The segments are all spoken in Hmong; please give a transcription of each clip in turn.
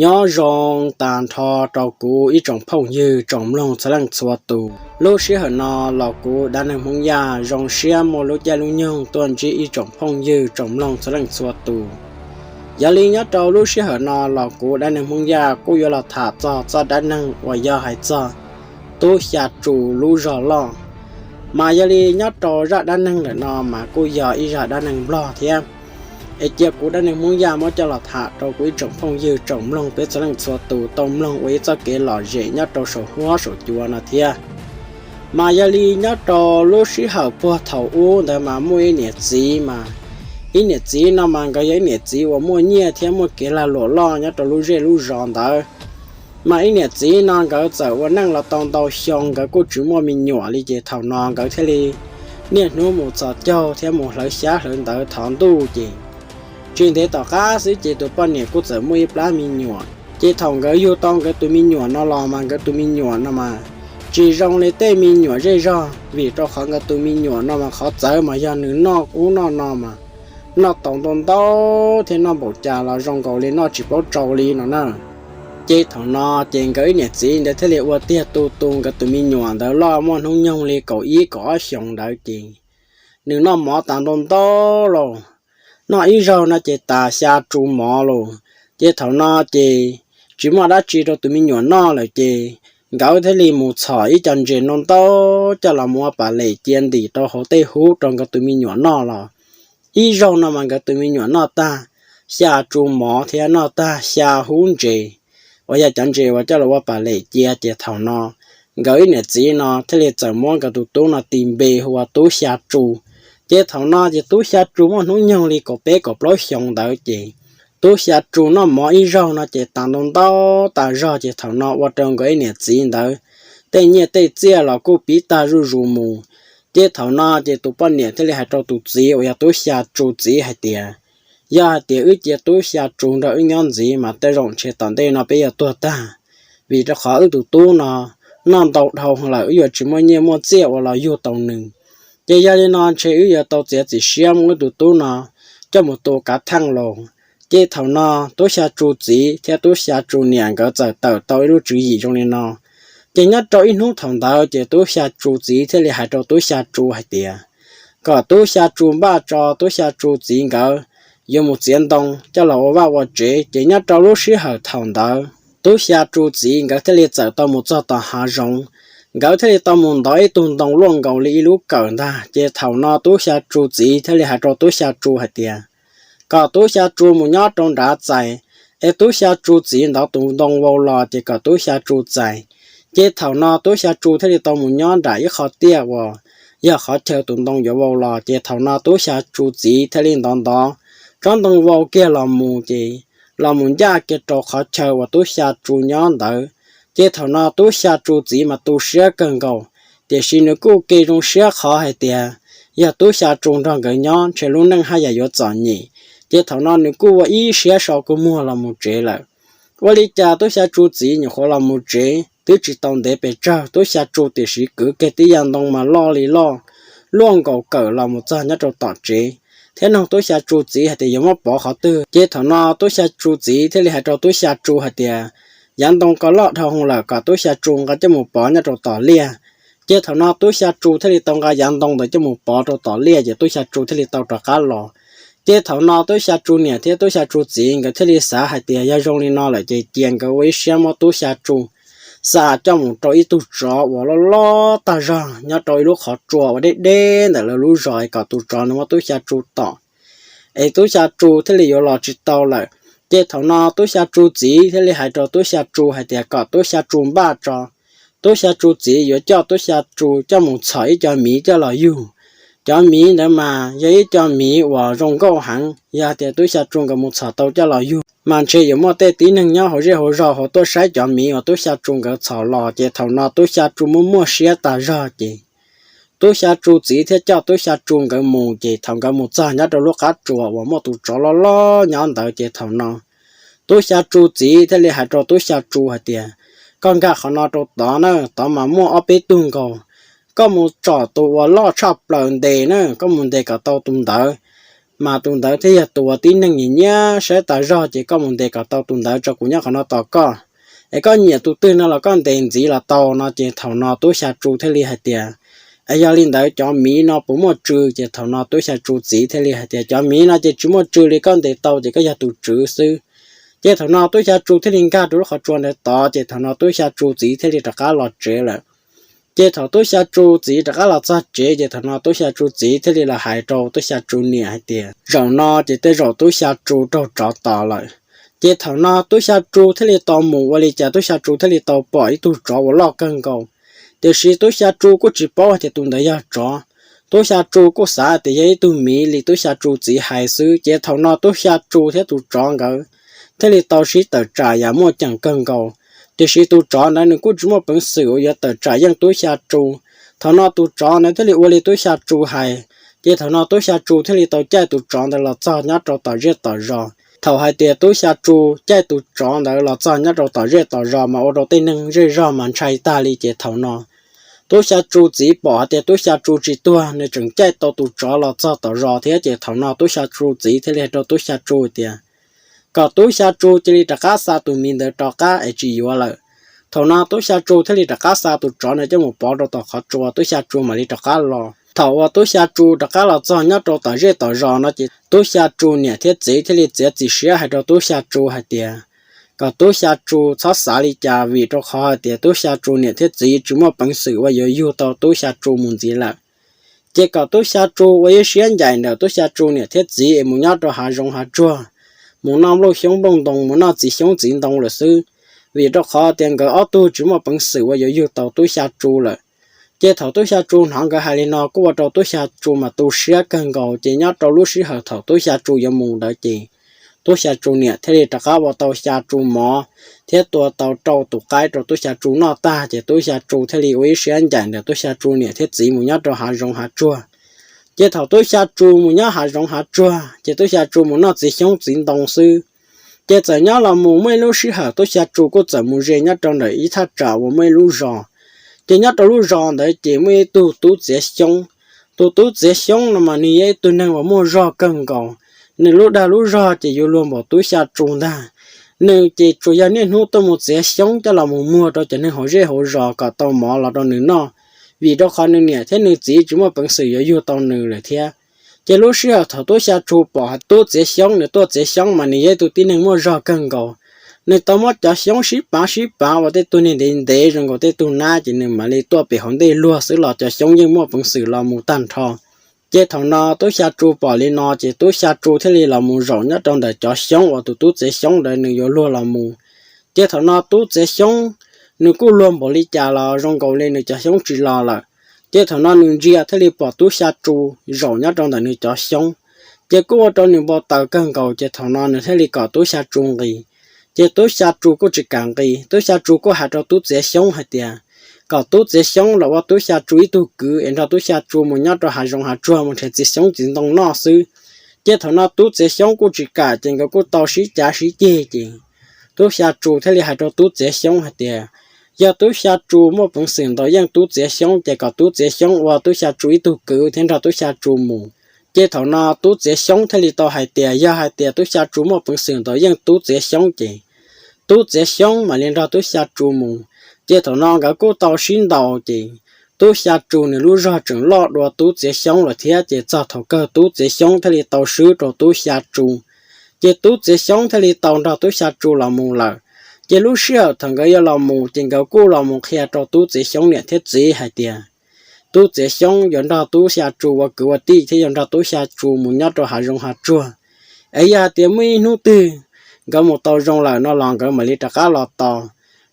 Nyob zoo tag nrho rau kuv ib tsoom phooj ywg tsoom mloog txhua leej txhua tus. Lub sij hawm no los kuv Dab Neeg Hmoob Yaj zoo siab muaj lub caij lub nyoog tuaj ntsib ib tsoom phooj ywg tsoom mloog txhua leej txhua tus. Yog li nyob rau lub sij hawm no los kuv Dab Neeg Hmoob Yaj kuj yuav los tham txog txoj dab neeg uas yog hais txog Tub Xya Tsu lub zog loj. Mas yog li nyob rau zaj dab neeg ntawm no mas kuj yog ib zaj dab neeg Nplog thiab. Es cia kuv Dab Neeg Hmoob Yaj muab coj los tham rau kuv ib tsoom phooj ywg tsoom mloog peb txhua leej txhua tus tau mloog ua ib txoj kev lom zem nyob rau saum huab saum cua no thiab. Mas yog li nyob rau lub sij hawm puag thaum ub ntawd mas muaj ib niam txiv mas, ib niam txiv no mas nkawd yog ib niam txiv uas muaj nyiaj thiab muaj kev lag luam loj nyob rau lub zej lub zos ntawd. Mas ib niam txiv no nkawd txawm ua neej los tau ntau xyoo, nkawd kuj tsis muaj me nyuam li, ces thaum no nkawd thiaj li niaj hnub mus txhos caug thiab mus hlawv xyab hlawv ntawv thov ntuj. Ces tsis ntev tom qab xwb ces tus poj niam kuj txawm muaj ib plab me nyuam. Ces thaum nkawd yug tau nkawd tus me nyuam no los mas nkawd tus me nyuam no mas tsis zoo li tej me nyuam zej zog, vim rau qhov nkawd tus me nyuam no mas qhov txawv mas yog nws noj ub noj no mas noj tau ntau ntau thiab noj npaum cas los zoo nkaus li noj tsis paub tsau li no na. Ces thaum no ces nkawd ib niam txiv ntawd thiaj li ua tiag tu tu nkawd tus me nyuam ntawd loj muaj hnub nyoog li kaum ib kaum ob xyoos ntawd ces nws noj mov tas ntau ntau los, noj ib zaug no ces tas xya tsu mov los. Ces thaum no ces tsis muaj dab tsi rau tus me nyuam noj lawm ces nkawd thiaj li mus txhom ib co ntses ntau ntau coj los mus ua pas lem cia ntim rau hauv tej hub rau nkawd tus me nyuam noj los. Ib zaug no mas nkawd tus me nyuam noj tag xya tsu mov thiab noj tag xya hub ntses, uas yog cov ntses uas coj los ua pas lem cia. Ces thaum no nkawd ib niam txiv no thiaj li txawm muab nkawd tus tub no tis npe hu ua Tub Xya Tsu. Ces thaum no ces Tub Xya Tsu muaj hnub nyoog li kaum peb kaum plaub xyoos ntawd ces Tub Xya Tsu noj mov ib zaug no ces tas ntau ntau tas zog, ces thaum no ua rau nkawd ib niam txiv ntawd tej nyiaj tej txiaj los kuj pib tag zuj zus mus. Ces thaum no ces tus poj niam thiaj li hais rau tus txiv uas yog Tub Xya Tsu txiv hais tias, yog hais tias wb cia Tub Xya Tsu nrog wb nyob ntxiv mas tej zaum ntshe tom ntej no peb yuav tuag tag, vim rau qhov wb tus tub no noj ntau dhau lawm, wb yuav tsis muaj nyiaj muaj txiaj uas los yug tau nws. Ces yog li no ntshe wb yuav tau txiav txim siab muab wb tus tub no coj mus tu kav theej los. Ces thaum no Tub Xya Tsu txiv thiab Tub Xya Tsu niam nkawd txawm tawm tau ib lub tswv yim zoo li no. Ces nyob rau ib hnub thaum ntawd ces Tub Xya Tsu txiv thiaj li hais rau Tub Xya Tsu hais tias, kom Tub Xya Tsu npaj tso, Tub Xya Tsu txiv nkawd yuav mus txiav ntoo coj los ua vaj ua tsev. Ces nyob rau lub sij hawm thaum ntawd Tub Xya Tsu txiv nkawd thiaj li txawm tau mus txog tom hav zoov, nkawd thiaj li tau mus ntov ib tug ntoo luaj nkaus li ib lub kawm ntag. Ces thaum no Tub Xya Tsu txiv thiaj li hais rau Tub Xya Tsu hais tias, kom Tub Xya Tsu mus nyob rau nrad txais, es Tub Xya Tsu txiv ntov tus ntoo vau los ces kom Tub Xya Tsu txais. Ces thaum no Tub Xya Tsu thiaj li tau mus nyob nram ib qho tiaj uas yog qhov chaw tus ntoo yuav vau los. Ces thaum no Tub Xya Tsu txiv thiaj li ntov ntov tsob ntoo vau kiag los mus ces los mus ncaj kiag rau qhov chaw uas Tub Xya Tsu nyob ntawd. Ces thaum no Tub Xya Tsu txiv mas tu siab kawg nkaus, tiam sis nws kuj ke zoo siab qhov hais tias yog Tub Xya Tsu nrog nkawd nyob ntshe lub neej haj yam yuav txom nyem. Ces thaum no nws kuj ua ib siab so kua muag los mus tsev lawm. Ua li cas Tub Xya Tsu txiv nyuam qhuav los mus tsev twb tsis tau ntev pes tsawg, Tub Xya Tsu tiam sis kwv kiag tib yam ntoo mas loj li loj, luaj nkaus kawm los mus txog nyob rau tom tsev, thiab nug Tub Xya Tsu txiv hais tias yuav muab pov qhov twg. Ces thaum no Tub Xya Tsu txiv thiaj li hais rau Tub Xya Tsu hais tias, yav ntoo ko loj dhau hwv lawm, kom Tub Xya Tsu nqa coj mus pov nyob rau tom liaj. Ces thaum no Tub Xya Tsu thiaj li tau nqa yav ntoo ntawd coj mus pov rau tom liaj, ces Tub Xya Tsu thiaj li tau rov qab los. Ces thaum no Tub Xya Tsu niam thiab Tub Xya Tsu txiv nkawd thiaj li xav hais tias yog zoo li no lawm ces cia nkawd ua ib siab muab Tub Xya Tsu xa coj mus rau ib tug tsov uas loj loj tag zog nyob rau ib lub qhov tsua uas deb deb ntawm lawv lub zos, kom tus tsov nws muab Tub Xya Tsu tom, es Tub Xya Tsu thiaj li yuav los tsis tau lawm. Ces thaum no Tub Xya Tsu txiv thiaj li hais rau Tub Xya Tsu hais tias kom Tub Xya Tsu npaj tso, Tub Xya Tsu txiv yuav coj Tub Xya Tsu coj mus txhom ib co miv coj los yug. Cov miv ntawd mas yog ib co miv uas zoo nkauj heev, yog tias Tub Xya Tsu nkawd mus txhom tau coj los yug mas ntshe yuav muaj tej tib neeg nyob hauv zej hauv zos hauv tuaj saib cov miv uas Tub Xya Tsu nkawd txhom los. Ces thaum no Tub Xya Tsu muaj muaj siab tas zog ces Tub Xya Tsu txiv thiaj coj Tub Xya Tsu nkawd mus. Ces thaum nkawd mus txog nyob rau lub qab tsua uas muaj tus tsov loj loj nyob ntawd, ces thaum no Tub Xya Tsu txiv thiaj li hais rau Tub Xya Tsu hais tias, koj nkag qhov no rau tod na, tod mas muaj ob peb tug nkaus. Koj mus tsom tus uas loj tshaj plaws ntes na, koj mus ntes kom tau tus ntawd. mas tus ntawd thiaj yog tus uas tib neeg nyiam nyiam saib tas zog, ces koj mus ntes kom tau tus ntawd rau kuv nyob qhov no tos koj. Es koj nyiam tus twg no los koj ntes ntxiv los tau no. Ces thaum no tub xya tsu thiaj li hais tias, Es yog li ntawd cov miv no puas muaj tsw? Ces thaum no tub xya tsu txiv thiaj li hais tias, Cov miv no ces tsis muaj tsw li, koj ntes tau ces koj yog tus tswv xwb. Ces thaum no tub xya tsu thiaj li nkag rau lub qhov tsua ntawd tod, ces thaum no tub xya tsu txiv thiaj li rov qab los tsev lawm. Ces thaum tub xya tsu txiv rov qab los txog tsev, ces thaum no tub xya tsu txiv thiaj li los hais rau tub xya tsu niam hais tias, Zaum no ces tej zaum tub xya tsu raug tsov tom lawm. Ces thaum no tub xya tsu thiaj li tau mus, ua li cas tub xya tsu thiaj li tau pom ib tug tsov uas loj kawg nkaus. Tiam sis tub xya tsu kuj tsis paub hais tias tus ntawd yog tsov. Tub xya tsu kuj xav tias yog ib tug miv li tub xya tsu txiv hais xwb. Ces thaum no tub xya tsu thiab tus tsov nkawd thiaj li tau sib tawm tsam yam muaj ceem kawg nkaus. Tiam sis tus tsov ntawd nws kuj tsis muaj peev xwm uas yuav tawm tsam yeej tub xya tsu. Thaum no tus tsov ntawd thiaj li ua li tub xya tsu hais. Ces thaum no tub xya tsu thiaj li tau caij tus tsov ntawd los txog nyob rau tom zej tom zos. Thaum hais tias tub xya tsu caij tus tsov ntawd los txog nyob rau tom zej tom zos mas ua rau tej neeg zej zog mas ntshai tag li. Ces thaum no tub xya tsu txiv pom hais tias tub xya tsu tsis tuag, nws tseem caij tau tus tsov los txog tom zos thiab. Ces thaum no tub xya tsu txiv thiaj li hais rau tub xya tsu tias, Kom tub xya tsu cia li rov qab xa tus miv ntawd rov qab es tsis yuav lawm. Thaum no tub xya tsu thiaj li rov qab xa tus tsov ntawd coj mus pov rau tom qhov tsua, tub xya tsu mam li rov qab los. Thaum uas tub xya tsu rov qab los txog nyob rau tom zej tom zos no ces tub xya tsu niam thiab txiv thiaj li txiav txim siab hais rau tub xya tsu hais tias, kom tub xya tsu txhob xav li cas, vim rau qhov hais tias tub xya tsu niam thiab txiv tsis muaj peev xwm uas yuav yug tau tub xya tsu mus ntxiv lawm. Ces kom tub xya tsu ua ib siab ncaim ntawm tub xya tsu niam thiab txiv es mus nyob rau hav zoov hav tsuag, mus noj nplooj xyoob nplooj ntoo, mus noj txiv xyoob txiv ntoo lawm xwb, vim rau qhov tias nkawd ob tug tsis muaj peev xwm uas yuav yug tau tub xya tsu lawm. Ces thaum tub xya tsu hnov nkawd hais li no kuj ua rau tub xya tsu mas tu siab kawg nkaus. Ces nyob rau lub sij hawm thaum tub xya tsu yuav mus ntawd ces tub xya tsu niam thiaj li rov qab ua tau xya tsu mov thiab tua tau rau tus qaib rau tub xya tsu noj tag, ces tub xya tsu thiaj li ua ib siab ncaim ntawm tub xya tsu niam thiab txiv mus nyob rau hav zoov hav tsuag. Ces thaum tub xya tsu mus nyob hav zoov hav tsuag ces tub xya tsu mus noj txiv xyoob txiv ntoo xwb. Ces txawm nyob los mus muaj ib lub sij hawm tub xya tsu kuj txawm mus ze nyob rau ntawm ib thaj tsam uas muaj ib lub zos. Ces nyob rau lub zos ntawd ces muaj ib tug tub txiav xyoob. Tus tub txiav xyoob no mas nws yog ib tug neeg uas muaj zog kawg nkaus. Nws lub dag lub zog ces yuav luag npaum tub xya tsu ntag. Nws ces tsuas yog niaj hnub tuaj mus txiav xyoob coj los mus muag rau cov neeg hauv zej hauv zos kom tau mov los rau nws noj, vim rau qhov nws niam thiab nws txiv tsis muaj peev xwm yuav yug tau nws lawm thiab. Ces lub sij hawm thaum tub xya tsu pom hais tub txiav xyoob nws tuaj txiav xyoob mas nws yog ib tug tib neeg muaj zog kawg nkaus. Nws tau muab cov xyoob sib pav sib pav ua tej tug niag ntev ntev zoo nkaus tej tug nab, ces nws mam li tuaj pem hauv ntej luag xwb los cov xyoob yeej muaj peev xwm los mus tag nrho. Ces thaum no tub xya tsu pom li no ces tub xya tsu thiaj li los mus zaum nyob rau ntawm cov xyoob uas tus tub txiav xyoob ntawd nws yuav luag los mus. Ces thaum no tub txiav xyoob nws kuj luag npaum li cas los zoo nkaus li nws cov xyoob tsis los lawm. Ces thaum no nws ntsia thiaj li pom tub xya tsu zaum nyob rau ntawm nws cov xyoob. Ces kuj ua rau nws npau taws kawg nkaus, ces thaum no nws thiaj li kom tub xya tsu nqis. Ces tub xya tsu kuj tsis kam nqis, tub xya tsu kuj hais rau tub txiav xyoob hais tias kom tub txiav xyoob los ua tub xya tsu ib tug kwv es nrog tub xya tsu mus nyob rau hav zoov hav tsuag mus nrhiav txiv xyoob txiv ntoo noj xwb. Ces thaum no tub txiav xyoob kuj tsis kam, ces nkawd kuj tau sib cav sib ceg, ces tub xya tsu thiaj li hais rau tub txiav xyoob hais tias yog tub xya tsu muaj peev xwm ntaus yeej tub txiav xyoob ces kom tub txiav xyoob ua tub xya tsu ib tug kwv thiab nrog tub xya tsu mus. Ces thaum no tub txiav xyoob thiaj li tau hais tias yog hais tias tub xya tsu muaj peev xwm ntaus yeej tub txiav xyoob ces tub txiav xyoob mam li nrog tub xya tsu mus. Ces thaum no nkawd kuj tau sib ntaus, ces tub xya tsu nws lub zog tseem loj dua tub txiav xyoob lawm thiab, ces txog thaum kawg tub txiav xyoob thiaj li tau swb rau tub xya tsu. Ces tub txiav xyoob thiaj li tau nrog tub xya tsu los mus lawm. Ces lub sij hawm thaum nkawd yuav los mus ces nkawd kuj los mus qhia rau tub txiav xyoob niam thiab txiv hais tias tub txiav xyoob yuav nrog tub xya tsu ua kwv ua tij thiab yuav nrog tub xya tsu mus nyob rau hav zoov hav tsuag. Es yog hais tias muaj ib hnub twg nkawd mus tau zoo lawm no los nkawd mam li rov qab los tos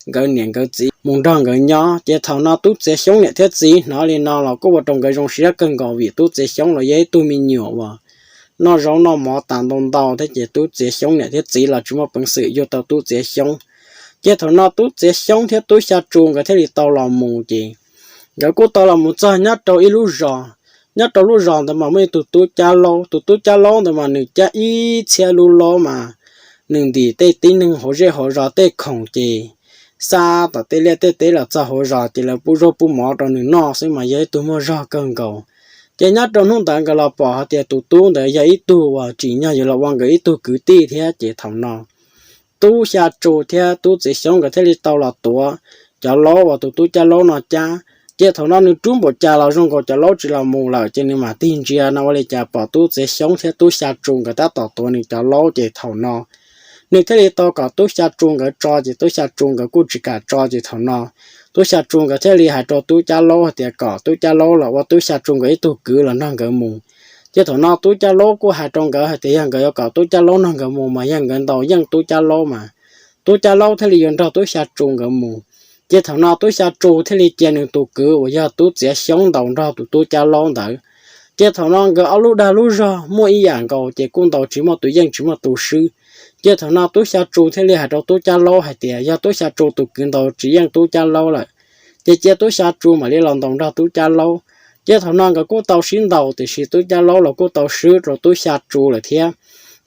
nkawd niam nkawd txiv mus nrog nkawd nyob. Ces thaum no tub txiav xyoob niam thiab txiv hnov li no los kuj ua rau nkawd zoo siab kawg nkaus, vim tub txiav xyoob los yog ib tug me nyuam uas noj zaub noj mov tas ntau ntau thiab, ces tub txiav xyoob niam thiab txiv los tsis muaj peev xwm yug tau tub txiav xyoob. Ces thaum no tub txiav xyoob thiab tub xya tsu nkawd thiaj li tau los mus, ces nkawd kuj tau los mus txog nyob rau ib lub zos. Nyob rau lub zos ntawd mas muaj ib tug tub cab laub, tus tub cab laub ntawd mas nws cab ib txhiab lub laub mas nws ntim tej tib neeg hauv zej hauv zos tej khoom ces xa tom tej liaj tej teb los txog hauv zos ces lawv pub zaub pub mov rau nws noj xwb, mas yog ib tug muaj zog kawg nkaus. Ces nyob rau hnub ntawd nkawd los pom hais tias tus tub ntawd yog ib tug uas tsim nyog yuav los ua nkawd ib tug kwv tij thiab. Ces thaum no Tub Xya Tsu thiab Tub Txiav Xyoob nkawd thiaj li tau los tuav cov laub uas tus tub cab laub no cab. Ces thaum no nws rub npaum cas los zoo nkaus cov laub tsis los mus lawm, ces nws mam tig ntsia no ua li cas pom Tub Txiav Xyoob thiab Tub Xya Tsu nkawd tab tom tuav nws cov laub. Ces thaum no nws thiaj li tau kom Tub Xya Tsu nkawd tso, ces Tub Xya Tsu nkawd kuj tsis kam tso. Ces thaum no Tub Xya Tsu nkawd thiaj li hais rau Tub Cab Laub hais tias kom Tub Cab Laub los ua Tub Xya Tsu nkawd ib tug kwv los nrog nkawd mus. Ces thaum no Tub Cab Laub kuj hais rau nkawd hais tias yog nkawd yuav kom Tub Cab Laub nrog nkawd mus mas yog nkawd ntaus yeej Tub Cab Laub mas Tub Cab Laub thiaj li yuav nrog Tub Xya Tsu nkawd mus. Ces thaum no Tub Xya Tsu thiaj li cia nws tus kwv uas yog Tub Txiav Xyoob ntaus nrog tus Tub Cab Laub ntawd. Ces thaum no nkawd ob lub dag lub zog muaj ib yam nkaus, ces kuj ntaus tsis muaj tus yeej tsis muaj tus swb. Ces thaum no Tub Xya Tsu thiaj li hais rau Tub Cab Laub hais tias yog Tub Xya Tsu tus kwv ntaus tsis yeej Tub Cab Laub lawm, ces cia Tub Xya Tsu mam li los ntaus nrog Tub Cab Laub. Ces thaum no nkawd kuj tau sib ntaus, tiam sis Tub Cab Laub los kuj tau swb rau Tub Xya Tsu lawm thiab.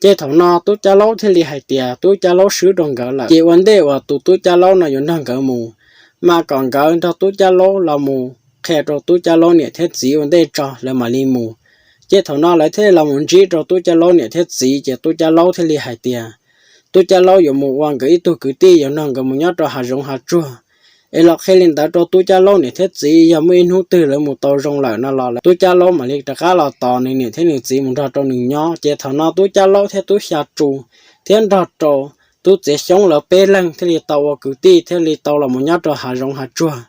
Ces thaum no Tub Cab Laub thiaj li hais tias Tub Cab Laub swb rau nkawd lawm, ces ua ntej uas tus Tub Cab Laub no yuav nrog nkawd mus, mas kom nkawd nrog Tub Cab Laub los mus qhia rau Tub Cab Laub niam thiab txiv ua ntej tso lawv mam li mus. Ces thaum no lawv thiaj li los mus ntsib rau Tub Cab Laub niam thiab txiv, ces Tub Cab Laub thiaj li hais tias Tub Cab Laub yuav mus ua nkawd ib tug kwv tij, yuav nrog nkawd mus nyob rau hav zoov hav tsuag, es los qhia li ntawd rau Tub Cab Laub niam thiab txiv, yog muaj ib hnub twg lawv mus tau zoo lawm no los Tub Cab Laub mam li rov qab los tos nws niam thiab nws txiv mus nrog rau nws nyob. Ces thaum no Tub Cab Laub thiab Tub Xya Tsu thiab nrog rau Tub Txiav Xyoob lawv peb leeg thiaj li tau ua kwv tij thiaj li tau los mus nyob rau hav zoov hav tsuag.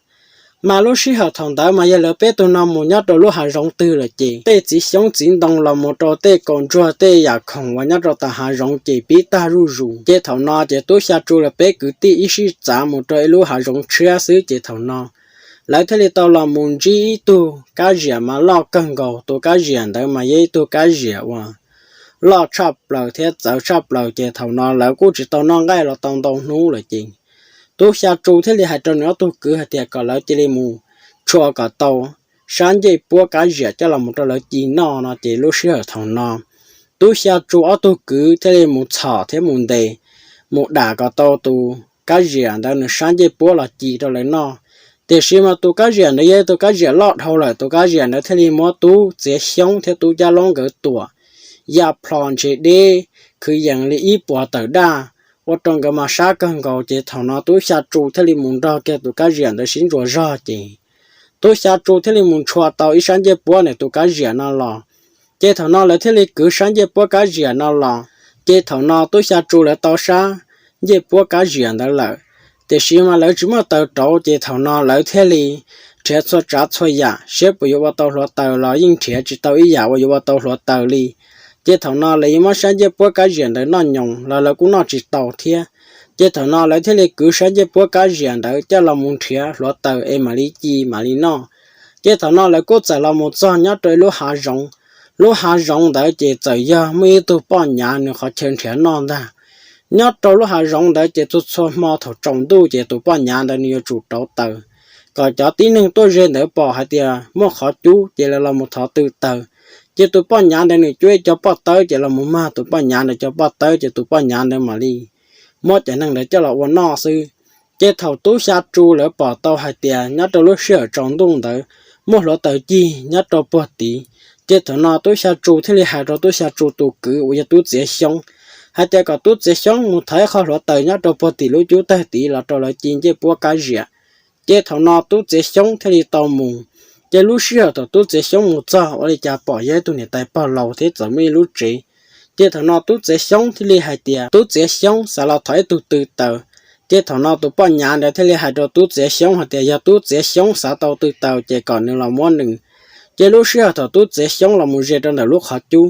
Mas lub sij hawm thaum ntawd mas yog lawv peb tug no mus nyob rau lub hav zoov twg lawm ces tej txiv xyoob txiv ntoo los mus rau tej kaus ntsuag tej yam khoom uas nyob rau tom hav zoov ces pib tag zuj zus. Ces thaum no ces Tub Xya Tsu lawv peb kwv tij ib sij txav mus rau ib lub hav zoov tshiab xwb. Ces thaum no lawv thiaj li tau los mus ntsib ib tug kab ziam mas loj kawg nkaus. Tus kab ziam ntawd mas yog ib tug kab ziam uas loj tshaj plaws thiab txawv tshaj plaws. Ces thaum no lawv kuj tsis tau noj nqaij los tau ntau hnub lawm ces Tub Xya Tsu thiaj li hais rau nws ob tug kwv hais tias kom lawv cia li mus tshua kom tau sab ncej puab kab ziam coj los mus rau lawv ci noj no. Ces lub sij hawm thaum no Tub Xya Tsu ob tug kwv thiaj li mus txhom thiab mus ntes, mus dam kom tau tus kab ziam ntawd nws sab ncej puab los ci rau lawv noj. Tiam sis mas tus kab ziam ntawd yog tus kab ziam loj dhau lawm, tus kab ziam ntawd thiaj li muab Tub Txiav Xyoob thiab Tub Cab Laub nkawd tuam ya plho ntshe deb, kwv yees li ib puas tawm daj, ua rau nkawd mas sab kawg nkaus. Ces thaum no Tub Xya Tsu thiaj li mus nrog kiag tus kab ziam ntawd sib ntsuas zog ces Tub Xya Tsu thiaj li mus ntshua tau ib sab ncej puab ntawm tus kab ziam no los. Ces thaum no lawv thiaj li kwv sab ncej puab kab ziam no los. Ces thaum no Tub Xya Tsu lawv tau sab ncej puab kab ziam ntawd lawm, tiam sis mas lawv tsis muaj taws rauv. Ces thaum no lawv thiaj li nrhiav txhua tsav txhua yam, seb puas yuav ua tau hluav taws los yeej nrhiav tsis tau ib yam uas yuav ua tau hluav taws li. Ces thaum no lawv yeej muab sab ncej puab kab ziam ntawd noj nyoos los lawv kuj noj tsis tau thiab. Ces thaum no lawv thiaj li kwv sab ncej puab kab ziam ntawd coj los mus nrhiav hluav taws es mam li ci mam li noj. Ces thaum no lawv kuj txawm los mus txog nyob rau ib lub hav zoov. Lub hav zoov ntawd ces txawm yog muaj ib tug poj nyav nws qhov chaw nrhiav noj ntag. Nyob rau lub hav zoov ntawd ces txhua txhua hmo thaum tsaus ntuj ces tus poj nyav ntawd nws yuav tsum rauv taws kom cov tib neeg tuaj ze ntawd pom hais tias muaj qhov cub ces lawv los mus thov tw taws. Ces tus poj nyav ntawd nws cuab ib co poj tawb ces los mus mag tus poj nyav ntawd cov poj tawb ces tus poj nyav ntawd mam li muab cov neeg ntawd coj los ua noj xwb. Ces thaum Tub Xya Tsu lawv pom tau hais tias nyob rau lub sij hawm tsaus ntuj ntawd muaj hluav taws cig nyob rau puag tid, ces thaum no Tub Xya Tsu thiaj li hais rau Tub Xya Tsu tus kwv uas yog Tub Txiav Xyoob hais tias kom Tub Txiav Xyoob mus thov ib qho hluav taws nyob rau puag tim lub cub tawg tid los rau lawv ci ncej puab kab ziam. Ces thaum no Tub Txiav Xyoob thiaj li tau mus. Ces lub sij hawm thaum Tub Txiav Xyoob mus txog ua li cas pom yog ib tug niam tais pog laus thiab txawm muaj ib lub tsev. Ces thaum no Tub Txiav Xyoob thiaj li hais tias Tub Txiav Xyoob xav los thov ib tug tw taws. Ces thaum no tus poj nyav ntawd thiaj li hais rau Tub Txiav Xyoob hais tias yog Tub Txiav Xyoob xav tau tw taws ces kom nws los muab nws. Ces lub sij hawm thaum Tub Txiav Xyoob los mus ze rau ntawm lub qhov cub,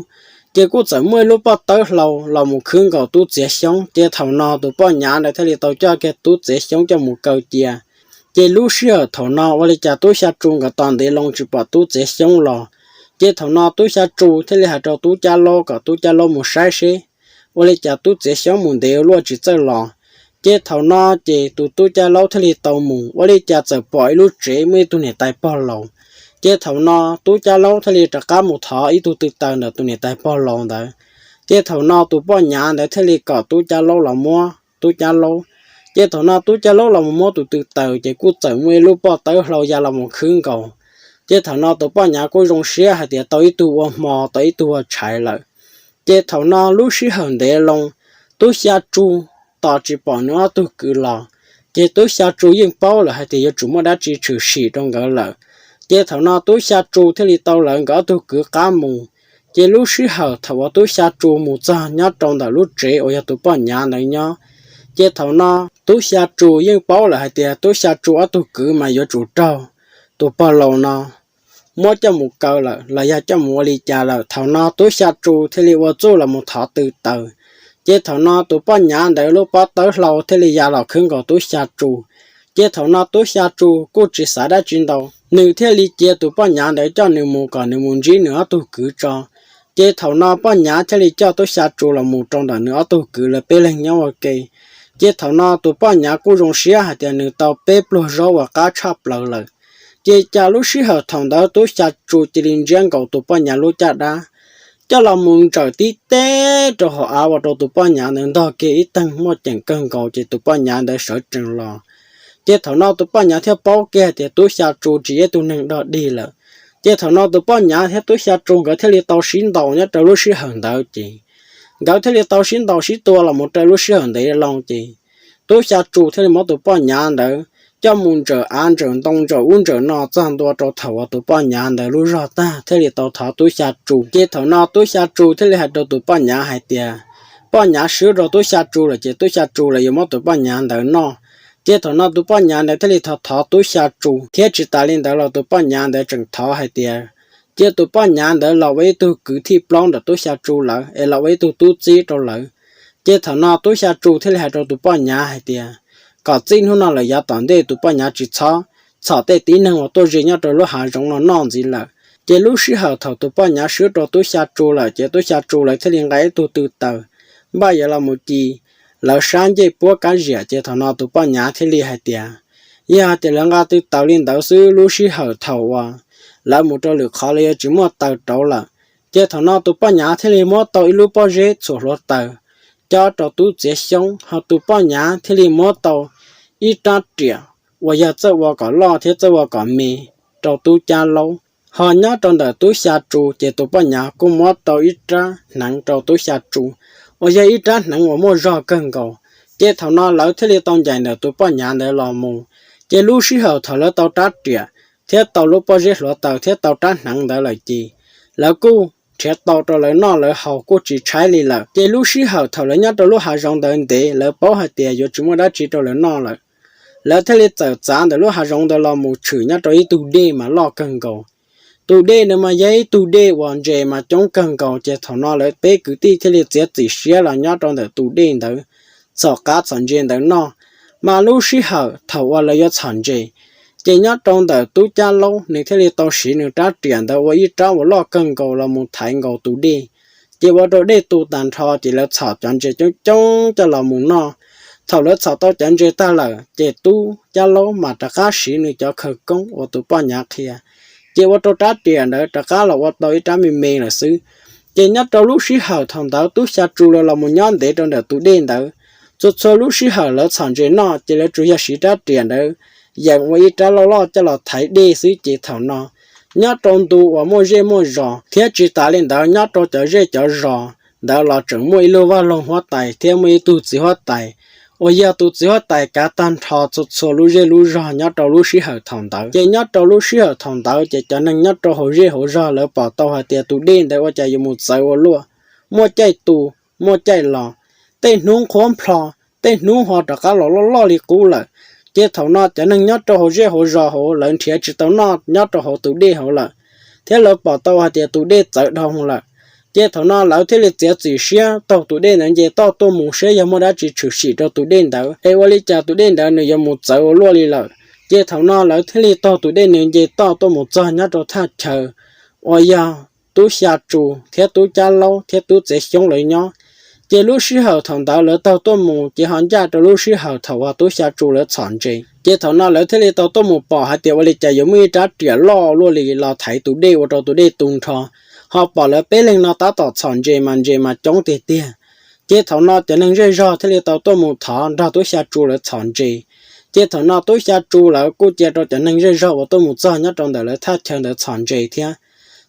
ces kuj txawm muaj ib lub poj tawb hlau los mus khwb nkaus Tub Txiav Xyoob. Ces thaum no tus poj nyav ntawd thiaj li tau coj kiag Tub Txiav Xyoob coj mus kaw cia. Ces lub sij hawm thaum no ua li cas Tub Xya Tsu nkawd tos ntev loo tsis pom Tub Txiav Xyoob los. Ces thaum no Tub Xya Tsu thiaj li hais rau Tub Cab Laub kom Tub Cab Laub mus saib seb ua li cas Tub Txiav Xyoob mus ntev ua luaj tsis txawj los. Ces thaum no ces tus Tub Cab Laub thiaj li tau mus, ua li cas txawm pom ib lub tsev muaj ib tug niam tais pog laus. Ces thaum no Tub Cab Laub thiaj li rov qab mus thov ib tug tw taws ntawm tus niam tais pog laus ntawd. Ces thaum no tus poj nyav ntawd thiaj li kom Tub Cab Laub los muab Tub Cab Laub. Ces thaum no Tub Cab Laub los mus muab tus tw taws ces kuj txawm muaj ib lub poj tawb hlau ya los mus khwb nkaus Ces thaum no tus poj nyav kuj zoo siab hais tias tau ib tug ua hmo, tau ib tug ua tshais lawm. Ces thaum no lub sij hawm ntev loo, tub Xya Tsu tos tsis pom nws ob tug kwv los, ces tub Xya Tsu yeej paub lawm hais tias yuav tsum muaj dab tsi tshwm sim rau nkawd lawm. Ces thaum no tub Xya Tsu thiaj li tau lawv nkawd ob tug kwv qab mus. Ces lub sij hawm thaum uas tub Xya Tsu mus txog nyob rau ntawm lub tsev uas yog tus poj nyav ntawd nyob, ces thaum no tub Xya Tsu yeej paub lawm hais tias tub Xya Tsu ob tug kwv mas yuav tsum raug tus pog laus no muab coj mus kaw lawm los yog coj mus ua li cas lawm. Thaum no tub Xya Tsu thiaj li ua txuj los mus thov tw taws. Ces thaum no tus poj nyav ntawd lub pob tawb hlau thiaj li ya los khwb nkaus tub Xya Tsu. Ces thaum no tub Xya Tsu kuj tsis xav dab tsi ntau, nws thiaj li cia tus poj nyav ntawd coj nws mus kom nws mus ntsib nws ob tug kwv tso. Ces thaum no poj nyav thiaj li coj tub Xya Tsu los mus rau ntawm nws ob tug kwv lawv peb leeg nyob ua ke. Ces thaum no tus poj nyav kuj zoo siab hais tias nws tau peb pluag zaub uas qab tshaj plaws lawm. Ces cas lub sij hawm thaum ntawd tub Xya Tsu cia li ntsiab nkaus tus poj nyav lub caj dab, coj los mus ntsawm tib teb rau hauv av ua rau tus poj nyav ntawd ntog kiag ib teeg muaj ceem kawg nkaus, ces tus poj nyav ntawd sawv tsees los. Ces thaum no tus poj nyav thiaj paub kiag tias tub Xya Tsu tsis yog ib tug neeg dog dig lawm. Ces thaum no tus poj nyav thiab tub Xya Tsu nkawd thiaj li tau sib ntaus nyob rau lub sij hawm ntawd ces nkawd thiaj li tau sib ntaus sib tua los mus rau lub sij hawm ntev loo ces tub Xya Tsu thiaj li muab tus poj nyav ntawd coj mus ntsawm av ntsawm ntoo ntsawm ub ntsawm no txog ntua rau thaum uas tus poj nyav ntawd lub zog tag thiaj li tau thov tub Xya Tsu. Ces thaum no tub Xya Tsu thiaj li hais rau tus poj nyav hais tias poj nyav swb rau tub Xya Tsu lawm ces tub Xya Tsu lawv yuav muab tus poj nyav ntawd noj. Ces thaum no tus poj nyav ntawd thiaj li thov thov tub Xya Tsu, thiab tsis tas li ntawd los tus poj nyav ntawd tseem thov hais tias cia tus poj nyav ntawd los ua ib tug kwv thij plaub ntawm tub Xya Tsu lawv es los ua ib tug tub txib rau lawv. Ces thaum no tub Xya Tsu thiaj li hais rau tus poj nyav hais tias kom txij hnub no lawm yav tom ntej tus poj nyav tsis txhob txhom tej tib neeg uas tuaj ze nyob rau lub hav zoov no noj ntxiv lawm. Ces lub sij hawm thaum tus poj nyav swb rau tub Xya Tsu lawm ces tub Xya Tsu lawv thiaj li nqa ib tug tw taws npaj yuav los mus ci lawv sab ncej puab kab ziam. Ces thaum no tus poj nyav thiaj li hais tias yog tias lawv nqa tw taws li ntawd xwb lub sij hawm thaum uas lawv mus rau lwm qhov lawv yuav tsis muaj taws rauv lawm. Ces thaum no tus poj nyav thiaj li muab tau ib lub pob zeb txhuam hluav taws cob rau tub txiav xyoob, ho tus poj nyav thiaj li muab tau ib rab riam uas yog txawj ua kom loj thiab txawj ua kom me rau tub Cab Laub. Ho nyob rau ntawm tub Xya Tsu ces tus poj nyav kuj muab tau ib rab hneev rau tub Xya Tsu uas yog ib rab hneev uas muaj zog kawg nkaus. Ces thaum no lawv thiaj li tau ncaim ntawm tus poj nyav ntawd los mus. Ces lub sij hawm thaum lawv tau rab riam thiab tau lub pob zeb hluav taws thiab tau rab hneev ntawd lawm ces lawv kuj nrhiav tau rau lawv noj lawv haus kuj tsis tshaib li lawm. Ces lub sij hawm thaum lawv nyob rau lub hav zoov ntawd ntev lawv paub hais tias yuav tsis muaj dab tsi rau lawv noj lawm, lawv thiaj li txawm txav ntawm lub hav zoov ntawd los mus tshwm nyob rau ib tug dej mas loj kawg nkaus. Tus dej ntawd mas yog ib tug dej uas ntses mas coob kawg nkaus, ces thaum no lawv peb kwv tij thiaj li txiav txim siab los nyob rau ntawm tus dej ntawd txhom qav txhom ntses ntawd noj. Mas lub sij hawm thaum uas lawv yuav txhom ntses, ces nyob rau ntawm tub Cab Laub nws thiaj li tau siv nws rab riam ntawd ua ib rab uas loj kawg nkaus los mus thaiv nkaus tus dej, ces ua rau dej tu tag nrho ces lawv txhom cov ntses coob coob coj los mus noj. Thaum lawv txhom tau cov ntses tag lawm ces tub Cab Laub mas rov qab siv nws cov khawv koob uas tus poj nyav qhia, ces ua rau rab riam ntawd rov qab los ua tau ib rab me me lawm xwb. Ces nyob rau lub sij hawm thaum ntawd tub Xya Tsu lawv los mus nyob ntev rau ntawm tus dej ntawd, txhua txhua lub sij hawm lawv txhom ntses noj ces lawv tsuas yog siv rab riam ntawd yeem ua ib rab loj loj coj los thaiv dej xwb. Ces thaum no nyob rau ntu uas muaj zej muaj zos thiab tsis tas li ntawd nyob rau cov zej cov zos ntawd los tseem muaj ib lub vaj loog huab tais thiab muaj ib tug txiv huab tais uas yog tus txiv huab tais kav tag nrho txhua txhua lub zej lub zog nyob rau lub sij hawm thaum ntawd. Ces nyob rau lub sij hawm thaum ntawd ces cov neeg nyob rau hauv zej hauv zog lawv pom tau hais tias tus dej ntawd ua cas yuav mus txawv ua luaj, muaj caij tu, muaj caij los, tej hnub qhuav nplho, tej hnub ho rov qab los loj loj li qub lawm. Ces thaum no cov neeg nyob rau hauv zej hauv zos hauv lawv nrhiav tsis tau noj nyob rau hauv tus dej hauv lawm, thiab lawv pom tau hais tias tus dej txawv dhau lawm. Ces thaum no lawv thiaj li txiav txim siab taug tus dej ntawd nce toj tuaj mus saib yog muaj dab tsi tshwm sim rau tus dej ntawd es ua li cas tus dej ntawd nws yuav mus txawv ua luaj li lawm. Ces thaum no lawv thiaj li taug tus dej ntawd nce toj tuaj mus txog nyob rau thaj chaw uas yog tub Xya Tsu thiab tub Cab Laub thiab tub Txiav Xyoob lawv nyob. Ces lub sij hawm thaum ntawd lawv taug tuaj mus ces ho ncaj rau lub sij hawm thaum uas tub Xya Tsu lawv txhom ntses. Ces thaum no lawv thiaj li tau tuaj mus pom hais tias ua li cas yuav muaj ib rab riam loj luaj li los thaiv tus dej ua rau tus dej tu nrho. Ho pom lawv peb leeg no tab tom txhom ntses mas ntses mas coob tiag tiag. Ces thaum no cov neeg zej zog thiaj li tau tuaj mus thov nrog tub Xya Tsu lawv txhom ntses. Ces thaum no tub Xya Tsu lawv kuj cia rau cov neeg zej zog uas tuaj mus txog nyob rau ntawm lawv thaj chaw ntawd txhom ntses thiab.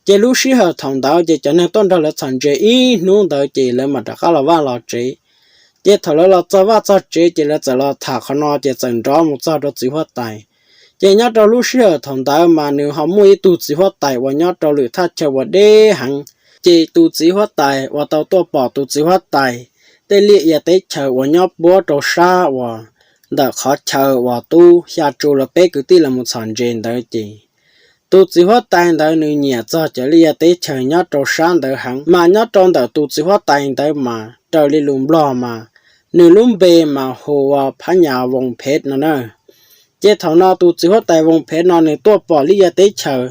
Ces lub sij hawm thaum ntawd ces cov neeg tuaj nrog lawv txhom ntses ib hnub ntawd ces lawv mam rov qab los vaj los tsev. Ces thaum lawv los txog vaj txog tsev ces lawv txawm los tham qhov no ces txawm nrov mus txog rau txiv huab tais. Ces nyob rau lub sij hawm thaum ntawd mas nws ho muaj ib tug txiv huab tais uas nyob rau lwm thaj chaw uas deb heev. Ces tus txiv huab tais uas tau tuaj pom tus txiv huab tais tej liaj ia teb chaws uas nyob puab rau sab uas ntawm qhov chaw uas tub Xya Tsu lawv peb kwv tij los mus txhom ntses ntawd ces tus txiv huab tais ntawd nws nyiam txog cov liaj ia teb chaws nyob rau sab ntawd heev, mas nyob rau ntawm tus txiv huab tais ntawd mas raws li lus Nplog mas nws lub npe mas hu ua Phab Nyas Voos Phev no na. Ces thaum no tus txiv huab tais Voos Phev no nws tuaj pom liaj ia teb chaws,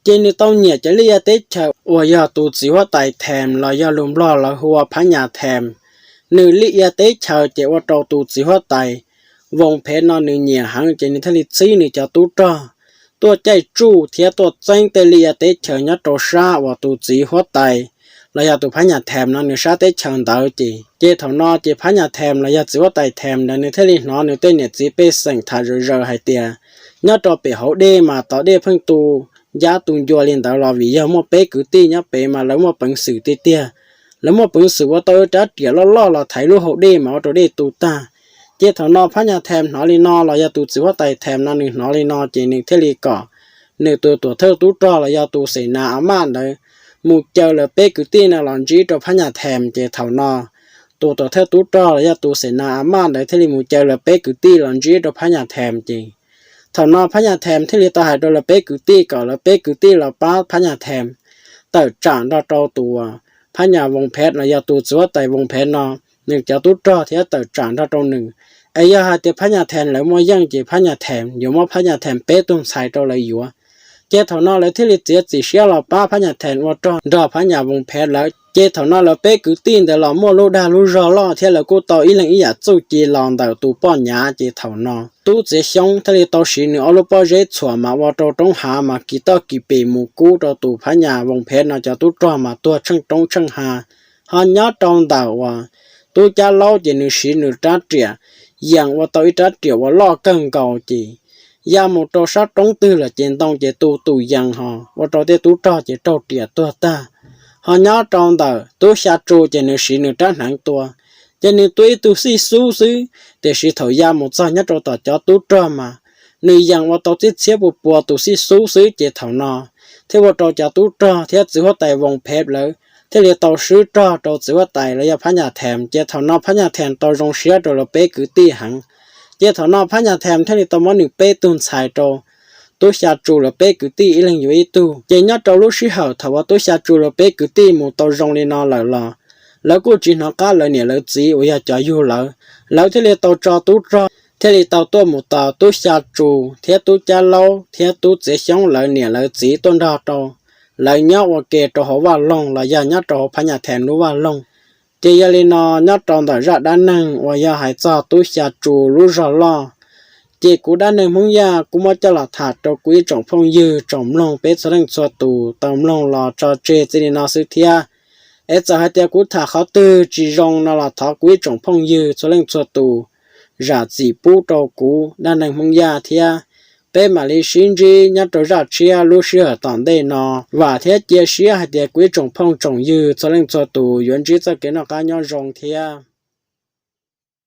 ces nws tau nyiam cov liaj ia teb chaws uas yog tus txiv huab tais Thees los yog lus Nplog lawv hu ua Phab Nyas Thees, nws liaj ia teb chaws ces ua rau tus txiv huab tais Voos Phev no nws nyiam heev ces nws thiaj li txib nws cov tub rog tuaj caij tsuj thiab tuaj txeeb tej liaj ia teb chaws nyob rau sab uas tus txiv huab tais los yog tus Phab Nyas Thees no nws sab teb chaws ntawd ces. Ces thaum no ces Phab Nyas Thees los yog txiv huab tais Thees ntawd nws thiaj li hnov nws tej niam txiv pej xeem tham zaws zaws hais tias nyob rau pem hauv dej mas tov dej pheej tu ncab tu ncua li ntawd los vim yog muaj peb kwv tij nyob pem mas lawv muaj peev xwm tiag tiag. Lawv muaj peev xwm ua tau ib rab riam loj loj los thaiv lub hau dej mas ua rau dej tu tag. Ces thaum no Phab Nyas Thees hnov li no los yog tus txiv huab tais Thees no nws hnov li no ces nws thiaj li kom nws tus tuam thawj tub rog los yog tus xeem nas A Maj ntawd mus caw lawv peb kwv tij no los ntsib rau Phab Nyas Thees. Ces thaum no tus tuam thawj tub rog los yog tus xeem nas A Maj ntawd thiaj li mus caw lawv peb kwv tij los ntsib rau Phab Nyas Thees ces thaum no Phab Nyas Thees thiaj li tau hais rau lawv peb kwv tij kom lawv peb kwv tij los pab Phab Nyas Thees tawm tsam nrog rau tus Phab Nyas Voos Phev los yog tus txiv huab tais Voos Phev no nws cov tub rog thiab tawm tsam nrog rau nws. Es yog hais tias Phab Nyas Thees lawv muaj yeej ces Phab Nyas Thees yuav muab Phab Nyas Thees peb tug ntxhais rau lawv yuav. Ces thaum no lawv thiaj li txiav txim siab los pab Phab Nyas Thees ua rog nrog Phab Nyas Voos Phev lawv. Ces thaum no lawv peb kwv tij ntawd los muaj lub dag lub zog loj thiab lawv kuj tau ib leeg ib yam txuj ci los ntawm tus poj nyav. Ces thaum no tub txiav xyoob thiaj li tau siv nws ob lub pob zeb txhuam mas ua rau roob hav mas kis toj kis pes mus kub rau tus Phab Nyas Voos Phev no cov tub rog mas tuag tsheej roob tsheej hav. Ho nyob rau ntawm uas tub Cab Laub ces nws siv nws rab riam yees ua tau ib rab riam uas loj kawg nkaus ces ya mus rau sab roob twg lawm ces ntoo ces tu tus yees ho ua rau tej tub rog ces raug riam tuag tag. Ho nyob rau ntawm tub Xya Tsu ces nws siv nws rab hneev tua, ces nws tua ib tug xij xub xwb, tiam sis thaum ya mus txog nyob rau tom cov tub rog mas nws yees ua tau txhiab txhiab pua pua tus xij xub xwb. Ces thaum no thiaj ua rau cov tub rog thiab txiv huab tais Voos Phev lawv thiaj li tau swb rog rau txiv huab tais los yog Phab Nyas Thees. Ces thaum no Phab Nyas Thees tau zoo siab rau lawv peb kwv tij heev. Ces thaum no Phab Nyas Thees thiaj li tau muab nws peb tug ntxhais rau tub Xya Tsu lawv peb kwv tij ib leeg yuav ib tug. Ces nyob rau lub sij hawm thaum uas tub Xya Tsu lawv peb kwv tij mus tau zoo li no lawm los lawv kuj tsis hnov qab lawv niam lawv txiv uas yog cov yug lawv. Lawv thiaj li tau tso tub rog thiaj li tau tuaj mus tos tub Xya Tsu thiab tub Cab Laub thiab tub Txiav Xyoob lawv niam lawv txiv tuaj nrog rau lawv nyob ua ke rau hauv vaj loog los yog nyob rau hauv Phab Nyas Thees lub vaj loog. Ces yog li no nyob rau ntawm zaj dab neeg uas yog hais txog tub Xya Tsu lub zog loj, ces kuv Dab Neeg Hmoob Yaj kuj muab coj los tham rau kuv ib tsoom phooj ywg tsoom mloog peb txhua leej txhua tus tau mloog los tso tseg txij li no xwb thiab. Es txawm hais tias kuv tham qhov twg tsis zoo no los thov kuv ib tsoom phooj ywg txhua leej txhua tus zam txim pub rau kuv Dab Neeg Hmoob Yaj thiab. Peb mam li sib ntsib nyob rau zaj tshiab lub sij hawm tom ntej no. Vam thiab cia siab hais tias kuv ib tsoom phooj tsoom ywg txhua leej txhua tus yuav ntsib txoj kev noj qab nyob zoo thiab.